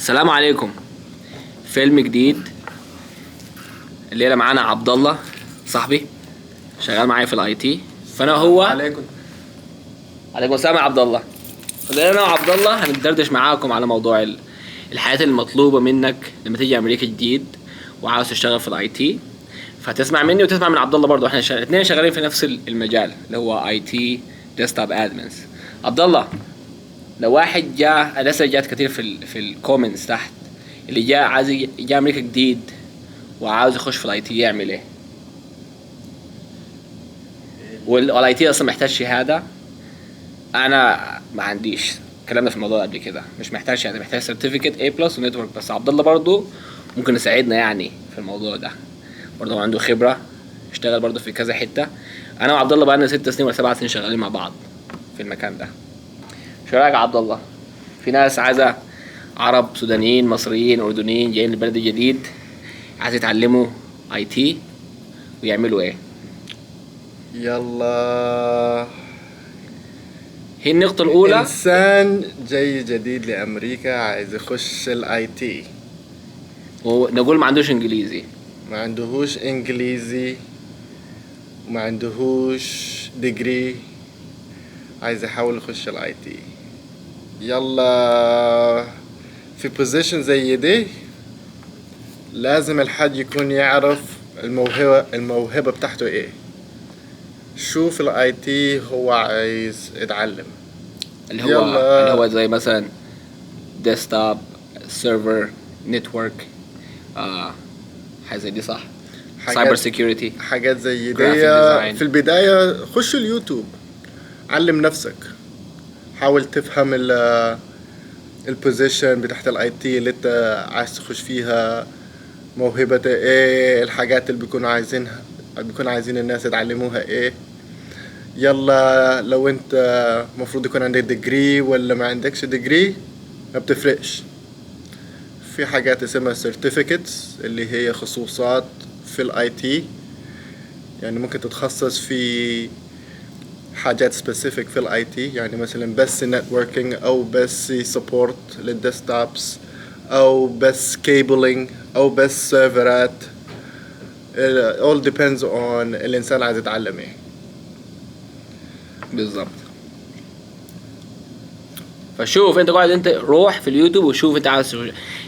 السلام عليكم. فيلم جديد الليلة معانا عبد الله صاحبي، شغال معايا في ال IT. فانا هو عليكم. عليكم السلام يا عبد الله. الليلة انا وعبد الله هندردش معاكم على موضوع الحاجات المطلوبة منك لما تيجي امريكا جديد وعاوز تشتغل في ال IT. فهتسمع مني وتسمع من عبد الله برضه. احنا الاثنين شغالين في نفس المجال اللي هو IT desktop admins. عبد الله، لو واحد جاء، الاسئلة جات كتير في ال comments تحت، اللي جاء عايز جاء امريكا جديد وعاوز يخش في ال IT يعمل ايه؟ وال IT اصلا محتاج شهاده؟ انا ما عنديش، اتكلمنا في الموضوع ده قبل كده، مش محتاج شهاده، محتاج certificate A plus و network. بس عبد الله برضو ممكن يساعدنا يعني في الموضوع ده، برضو هو عنده خبره، اشتغل برضو في كذا حته. انا وعبد الله بقالنا 6 سنين ولا 7 سنين شغالين مع بعض في المكان ده. شو رايك يا عبد الله؟ في ناس عايزه، عرب، سودانيين، مصريين، اردنيين، جايين البلد الجديد عايز يتعلموا IT، ويعملوا ايه؟ يلا. هي النقطة الأولى. انسان جاي جديد لامريكا عايز يخش ال IT. ونقول ما عندوش انجليزي. ما عندهوش انجليزي وما عندهوش degree، عايز يحاول يخش ال IT. يلا، في position زي دي لازم الحد يكون يعرف الموهبة بتاعته ايه، شوف ال IT هو عايز يتعلم. اللي هو يلا. اللي هو زي مثلا desktop، server، network، حاجة زي دي، صح؟ cyber security. حاجات زي Graphic دي. design. في البداية خش اليوتيوب، علم نفسك، حاول تفهم ال position بتاعت ال IT اللي انت عايز تخش فيها، موهبته ايه، الحاجات اللي بيكونوا عايزينها، بيكونوا عايزين الناس يتعلموها ايه. يلا، لو انت المفروض يكون عندك degree ولا ما عندكش degree ما بتفرقش. في حاجات اسمها certificates اللي هي خصوصات في ال IT، يعني ممكن تتخصص في حاجات specific في ال IT، يعني مثلا بس networking او بس support لل desktops او بس cabling او بس سيرفرات. It all depends on الانسان عايز يتعلم ايه. بالظبط. فشوف انت قاعد، انت روح في اليوتيوب وشوف انت عاوز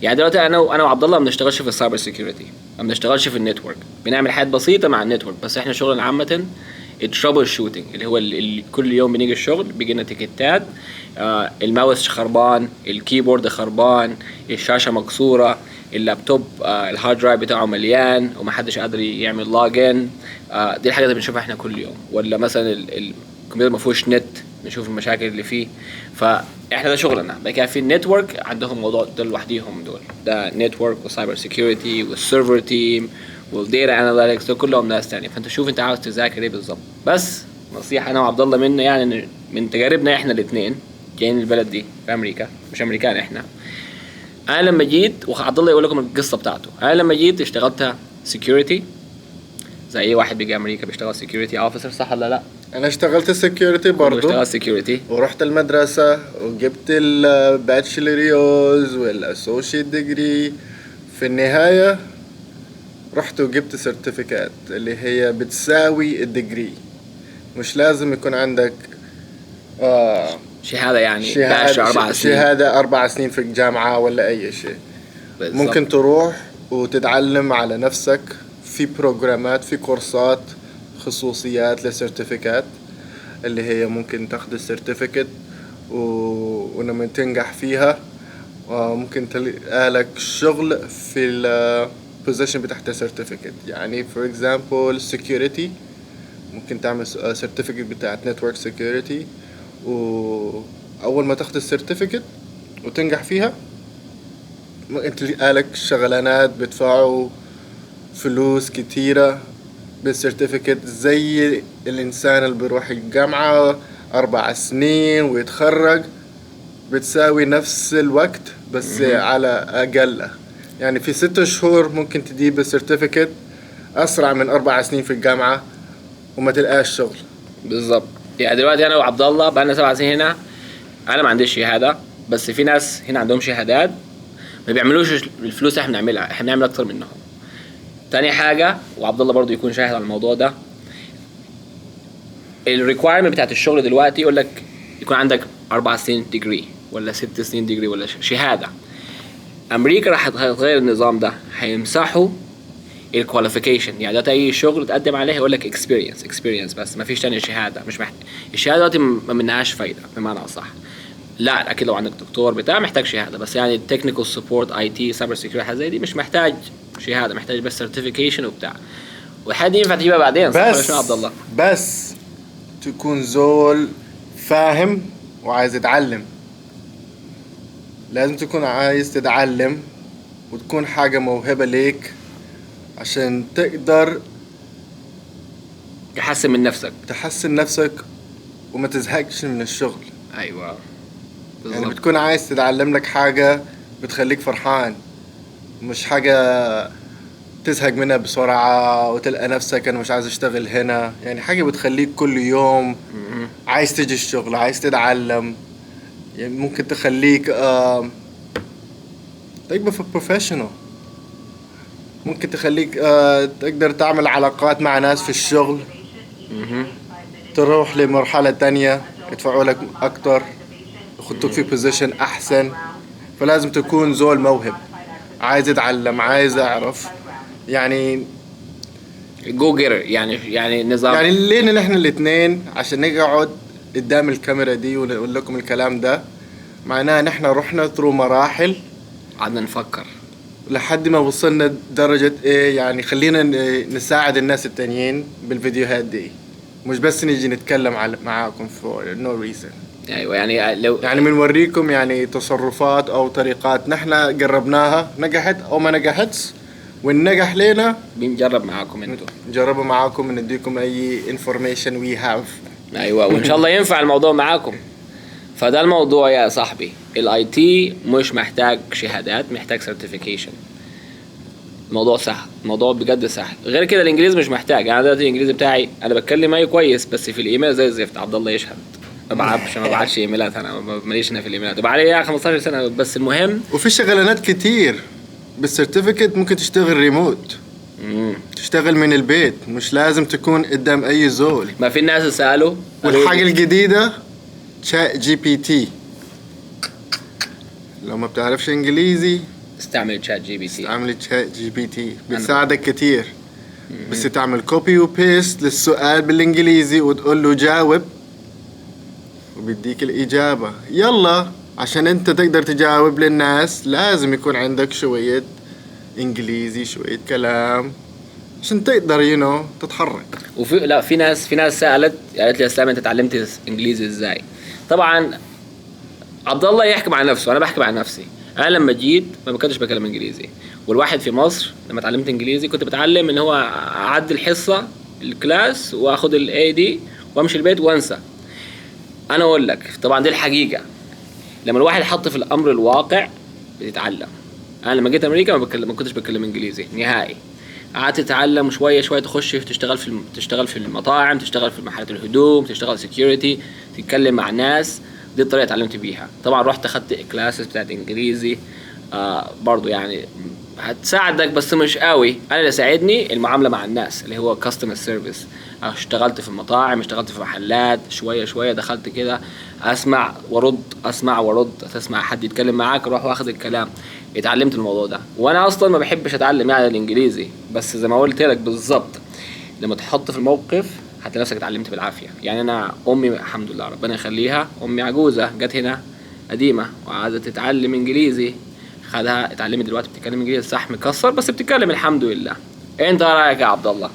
يعني دلوقتي انا وعبد الله ما بنشتغلش في ال cyber security، ما بنشتغلش في ال network، بنعمل حاجات بسيطة مع ال network، بس احنا شغلنا عامة ال troubleshooting، اللي هو اللي كل يوم بنيجي الشغل بيجي لنا تيكتات، الماوس خربان، ال keyboard خربان، الشاشة مكسوره، اللابتوب ال hard drive بتاعه مليان ومحدش قادر يعمل login. دي الحاجات اللي بنشوفها احنا كل يوم. ولا مثلا الكمبيوتر ما فيهوش نت، نشوف المشاكل اللي فيه. فاحنا ده شغلنا. بعد كده في ال network عندهم موضوع ده لوحديهم، دول ده network و cyber security وال server team وال data analytics، دول كلهم ناس تانية. فانت شوف انت عاوز تذاكر ايه بالظبط. بس نصيحة انا وعبد الله منه، يعني من تجاربنا احنا الاثنين جايين البلد دي في امريكا، مش امريكان احنا. انا لما جيت، وعبد الله يقول لكم القصة بتاعته، انا لما جيت اشتغلت security زي اي واحد بيجي امريكا بيشتغل security officer، صح ولا لا؟ انا اشتغلت security برضو. اشتغل security. ورحت المدرسة وجبت ال bachelor's وال associate degree. في النهاية رحت وجبت certificate اللي هي بتساوي ال degree. مش لازم يكون عندك شهادة يعني شهادة bachelor 4 سنين. شهادة 4 سنين في الجامعة ولا أي شيء. بالظبط. ممكن تروح وتتعلم على نفسك في بروجرامات، في كورسات خصوصيات ل certificate اللي هي ممكن تاخد ال certificate ولما تنجح فيها ممكن تلقى لك شغل في ال position بتاعت ال certificate. يعني for example security، ممكن تعمل certificate بتاعت network security، واول ما تاخد ال certificate وتنجح فيها ممكن تلقى لك شغلانات بيدفعوا فلوس كتيرة بال certificate، زي الإنسان اللي بيروح الجامعة 4 سنين ويتخرج، بتساوي نفس الوقت بس على أقل. يعني في 6 شهور ممكن تجيب ال certificate أسرع من 4 سنين في الجامعة وما تلقاش شغل. بالظبط. يعني دلوقتي انا وعبد الله بقالنا 7 سنين هنا، انا ما عنديش شهاده، بس في ناس هنا عندهم شهادات. ما بيعملوش الفلوس اللي احنا بنعملها، احنا بنعمل اكتر منهم. تاني حاجة، وعبد الله برضو يكون شاهد على الموضوع ده، ال requirement بتاعت الشغل دلوقتي يقول لك يكون عندك 4 سنين degree ولا 6 سنين degree ولا شهادة. امريكا راح تغير النظام ده، هيمسحوا ال qualification. يعني ده اي شغل تقدم عليه يقول لك experience experience بس، ما فيش تاني شهادة. مش محتاج الشهادة دلوقتي، ما منهاش فايده بمعنى اصح. لا اكيد لو عندك دكتور بتاع محتاج شهادة، بس يعني technical support، IT، cyber security، حاجة زي دي مش محتاج شهادة، محتاج بس certification وبتاع، والحاجات دي ينفع تجيبها بعدين، صح ولا بس شنو يا عبد الله؟ بس تكون زول فاهم وعايز يتعلم. لازم تكون عايز تتعلم وتكون حاجة موهبة ليك عشان تقدر تحسن من نفسك، تحسن نفسك وما تزهقش من الشغل. ايوه يعني بالظبط. بتكون عايز تتعلم لك حاجة بتخليك فرحان، مش حاجة تزهق منها بسرعة وتلقى نفسك أنا مش عايز أشتغل هنا. يعني حاجة بتخليك كل يوم عايز تيجي الشغل، عايز تتعلم. يعني ممكن تخليك تبقى في professional، ممكن تخليك تقدر تعمل علاقات مع ناس في الشغل، تروح لمرحلة تانية يدفعوا لك أكتر، يحطوك في position أحسن. فلازم تكون زول موهب، عايز يتعلم، عايز يعرف. يعني go getter، يعني نظام. يعني لينا نحن الاثنين عشان نقعد قدام الكاميرا دي ونقول لكم الكلام ده، معناها نحن رحنا through مراحل، قعدنا نفكر لحد ما وصلنا درجة ايه، يعني خلينا نساعد الناس التانيين بالفيديوهات دي، مش بس نيجي نتكلم معاكم for no reason. ايوه يعني لو يعني بنوريكم يعني تصرفات او طريقات نحن جربناها، نجحت او ما نجحتش، والنجح لنا بنجرب معاكم انتوا، نجربه معاكم ونديكم اي information we have. ايوه وان شاء الله ينفع الموضوع معاكم. فده الموضوع يا صاحبي، ال IT مش محتاج شهادات، محتاج certification. الموضوع سهل، الموضوع بجد سهل. غير كده الانجليزي مش محتاج. انا دلوقتي الانجليزي بتاعي انا بتكلم اي كويس، بس في الايميل زي الزفت. عبد الله يشهد، ما بعتش ايميلات، انا ماليش انا في الايميلات، وبعد 15 سنة بس. المهم وفي شغلانات كتير بال certificate ممكن تشتغل ريموت، تشتغل من البيت، مش لازم تكون قدام اي زول. ما في الناس سالوا. والحاجة الجديدة ChatGPT، لو ما بتعرفش انجليزي استعمل تشات جي بي تي. استعمل تشات جي بي تي، بتساعدك كتير. بس تعمل copy و paste للسؤال بالانجليزي وتقول له جاوب، وبيديك الاجابة. يلا عشان انت تقدر تجاوب للناس لازم يكون عندك شوية انجليزي، شوية كلام، عشان تقدر تتحرك. وفي لا في ناس سالت، قالت لي يا اسلام انت اتعلمت انجليزي ازاي؟ طبعا عبد الله يحكي مع نفسه، انا بحكي مع نفسي. انا لما جيت ما كنتش بكلم انجليزي، والواحد في مصر لما اتعلمت انجليزي كنت بتعلم ان هو اعدي الحصة ال class واخد ال A دي وامشي البيت وانسى. انا اقول لك طبعا دي الحقيقة، لما الواحد حط في الامر الواقع بتتعلم. انا لما جيت امريكا ما كنتش بتكلم انجليزي نهائي، قعدت اتعلم شوية شوية، تخش تشتغل في المطاعم، تشتغل في محلات الهدوم، تشتغل security، تتكلم مع ناس. دي الطريقة اتعلمت بيها. طبعا رحت اخدت classes بتاعت انجليزي، برضو يعني هتساعدك بس مش قوي. انا اللي ساعدني المعاملة مع الناس اللي هو customer service. اشتغلت في المطاعم، اشتغلت في محلات، شوية شوية دخلت كده اسمع وارد، اسمع وارد، تسمع حد يتكلم معاك روح واخد الكلام. اتعلمت الموضوع ده، وانا اصلا ما بحبش اتعلم يعني الانجليزي، بس زي ما قلت لك بالظبط لما تحط في الموقف هتلاقي نفسك اتعلمت بالعافية. يعني انا امي الحمد لله ربنا يخليها، امي عجوزه جت هنا قديمة وعايزه تتعلم انجليزي، خدها اتعلمت دلوقتي بتتكلم انجليزي صح مكسر بس بتتكلم الحمد لله. انت رايك يا عبد الله؟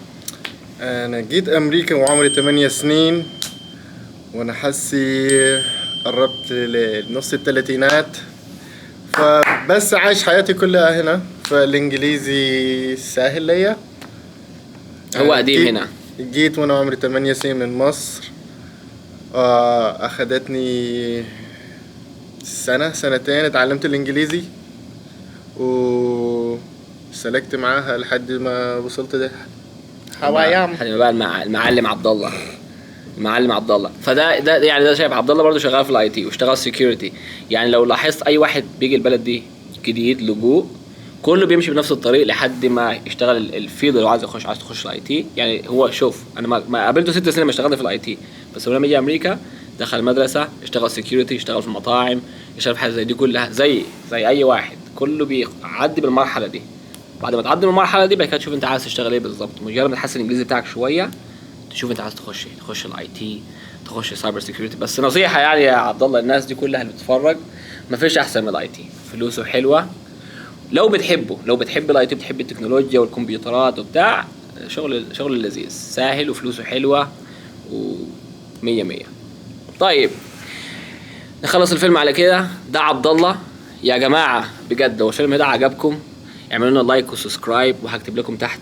انا جيت امريكا وعمري 8 سنين، وانا حسي قربت لنص الثلاثينات، فبس عايش حياتي كلها هنا، فالانجليزي سهل ليا. هو قديم هنا. جيت وانا عمري 8 سنين من مصر، اخدتني سنة سنتين اتعلمت الانجليزي وسلكت معاها لحد ما وصلت ده حوايام، لحد ما بقى المعلم عبد الله. المعلم عبد الله. فده ده يعني ده شايف عبد الله برضه شغال في ال IT واشتغل security. يعني لو لاحظت اي واحد بيجي البلد دي جديد لجوء، كله بيمشي بنفس الطريق لحد ما يشتغل ال field اللي هو عايز يخش، عايز تخش ال IT. يعني هو شوف، انا ما قابلته 6 سنين ما اشتغلت في ال IT، بس هو لما يجي امريكا دخل مدرسه، اشتغل security، اشتغل في المطاعم، اشتغل في حاجة زي دي كلها، زي اي واحد، كله بيعدي بالمرحلة دي. بعد ما تعدي من المرحلة دي بعد كده تشوف انت عايز تشتغل ايه بالظبط. مجرد ما تحسن الانجليزي بتاعك شويه، تشوف انت عايز تخش ايه، تخش ال IT، تخش cyber security. بس نصيحة يعني يا عبد الله، الناس دي كلها اللي بتتفرج، ما فيش احسن من ال IT، فلوسه حلوه. لو بتحبه، لو بتحب ال IT، بتحب التكنولوجيا والكمبيوترات وبتاع، شغل لذيذ ساهل وفلوسه حلوة ومية مية. طيب، نخلص الفيلم على كده. ده عبد الله يا جماعه. بجد لو الفيلم ده عجبكم اعملوا لنا like و subscribe، وهكتب لكم تحت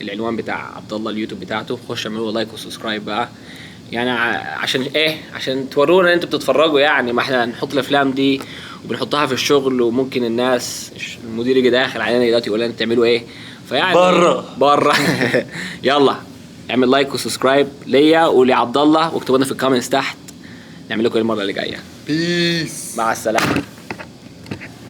العنوان بتاع عبد الله، اليوتيوب بتاعته. خش اعملوا like و subscribe بقى، يعني عشان ايه؟ عشان تورونا ان انتوا بتتفرجوا. يعني ما احنا نحط الافلام دي وبنحطها في الشغل، وممكن الناس، المدير يجي داخل علينا دلوقتي يقول لنا انتوا بتعملوا ايه؟ فيعني برا. بره. يلا اعمل like و subscribe ليا ولعبد الله، واكتبوا لنا في ال comments تحت نعمل لكم ايه المرة اللي جايه. peace. مع السلامه.